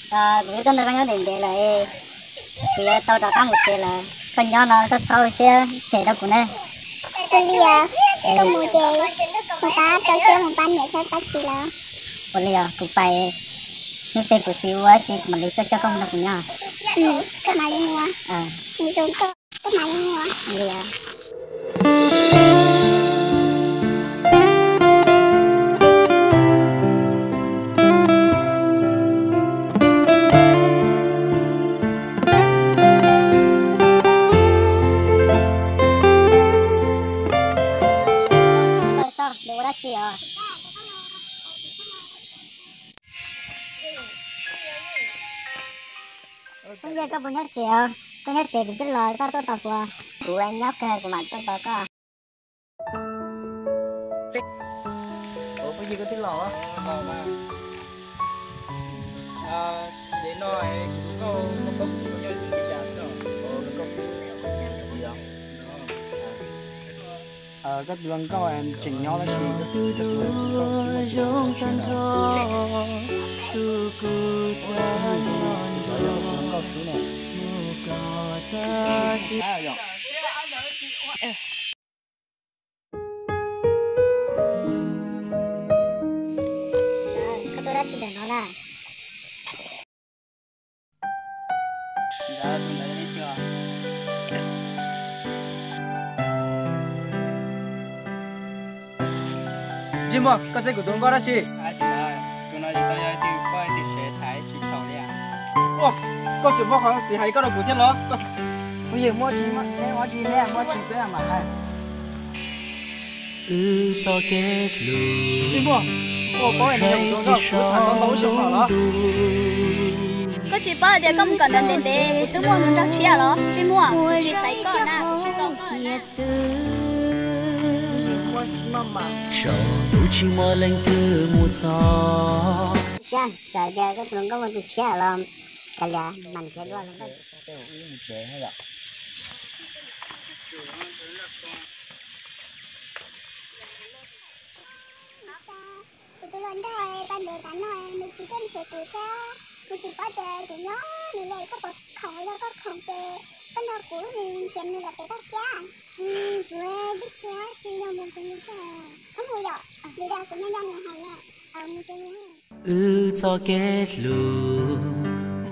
Kuv twb tuaj nrog koj nyob ntev ntev lawm, kuv yuav tau rov qab mus tsev lawm. Koj nyob no koj txhob ua siab phem rau kuv na. Ua li os, koj mus ces kuv pab rau siab mus pab niam thiab pab txiv lawm. Ua li os, kuv pais, hnub twg kuv tsis ua dab tsi kuv mam li tuaj coj koj mus nrog kuv nyob. Koj mam li mus, mus zoo koj, koj mam li mus. Ua li os. Koj soj, nws ua dab tsi os? Ub, yog koj puas nyob tsev os? Koj nyob tsev kuv twb los koj tuaj tos kuv. Kuv nyob kawg kuv mam tuaj tos koj. Ua, phooj ywg koj twb los. Koj tus hluas nkauj tseem nyob dab tsi? Koj tuaj dab tsi ntawm no na? Ntsej Muag, koj txib kuv tus hluas nkauj dab tsi? Ua, koj tseem muab qhov xis hais koj rau kuv thiab los? Kuv yeej muab tsis, neb ua tsis, neb muab tsis peb mam hais. Wb txoj kev hlub, Ntsej Muag, koj paub tias kuv tus hluas nkauj kuv tham tau ntau lub xyoo no los? Koj tsis paub tias koj mus kawm ntawv ntev ntev kuv twb muaj hluas nraug tshiab los? Ntsej Muag, kuv tsis xaiv koj na, kuv tsis tau koj lawm na. Saum ntuj tsis muaj leej twg mus txog. Xyov, xav tias koj tus hluas nkauj muaj tus tshiab los, kav liam, mam nrhiav dua hluas nkauj. Kuv tus hluas nraug tas ntev tas no nws tsis tuaj nrhiav kuv thiab, nws tsis paub tias kuv nyob nws li. Koj puas khoom? Yog koj khoom ces koj nrog kuv mus nrhiav nws lawm pem toj siab. Kuv twb tsis xav mus nrhiav nws thiab, txhob mus yom, vim tias kuv nyob nco nws heev na. Wb txoj kev hlub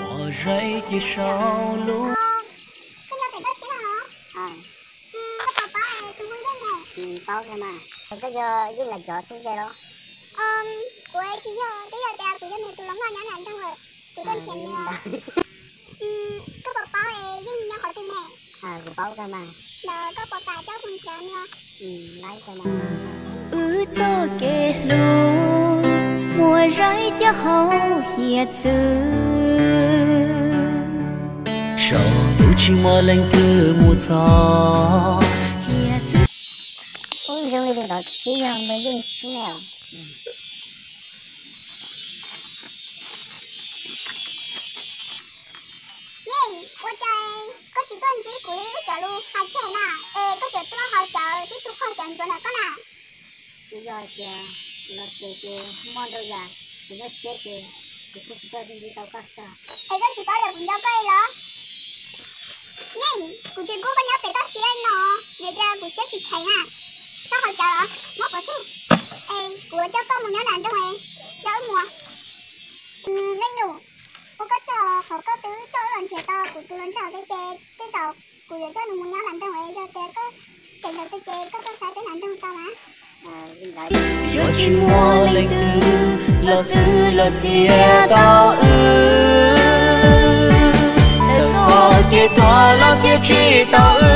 muaj zeej cia saum lub. Koj nyob pem toj siab los? Koj puas paub tus hu Yeej ne? Paub kawg mas. Koj yog Yeej los cov tub ze los? Kuv tsis yog, twb yog tias kuv yog nws tus hluas nkauj nyob nram nroog lawm, kuv tuaj nrhiav nws. Koj puas paub Yeej nyob qhov twg ne? Kuv paub kawg mas. Ntawd koj puas kam coj kuv nrhiav nws? Wb txoj kev hlub muaj zeej cia hauv hiav txwv. Saum ntuj tsis muaj leej twg mus txog. Ub, zoo li tus tod twb yog npawg Yeej xwb ne. Yeej, ua cas koj tsis tuaj ntsib kuv li lub cov lus hais tseg na, es koj tseem tuaj haus cawv tib tug qaug cawv ntsuav ntawm koj na? Twb yog hais tias los tsev ces muaj ntau yam kuv nyuaj siab ces kuv thiaj tsis tuaj ntsib tau koj xwb. Es koj tsis paub tias kuv nco koj li los? Yeej, kuv tsis pub koj nyob pem toj siab no, vim tias kuv siab tsis kheev na. Koj haus cawv los muab pov tseg, es kuv coj koj mus nyob nram nroog es coj wb mus. Leej nus, ua koj tsaug qhov koj twb coj wb los nrhiav tau kuv tus hluas nraug thiab ces tej zaum kuv yuav coj nws mus nyob nram nroog es yog tias koj xeem ntawd tiag ces koj tuaj saib peb nram nroog tau mas. Yuav tsis muaj leej twg los txwv los txiav tau wb, txawm txoj kev tuag los txiav tsis tau wb.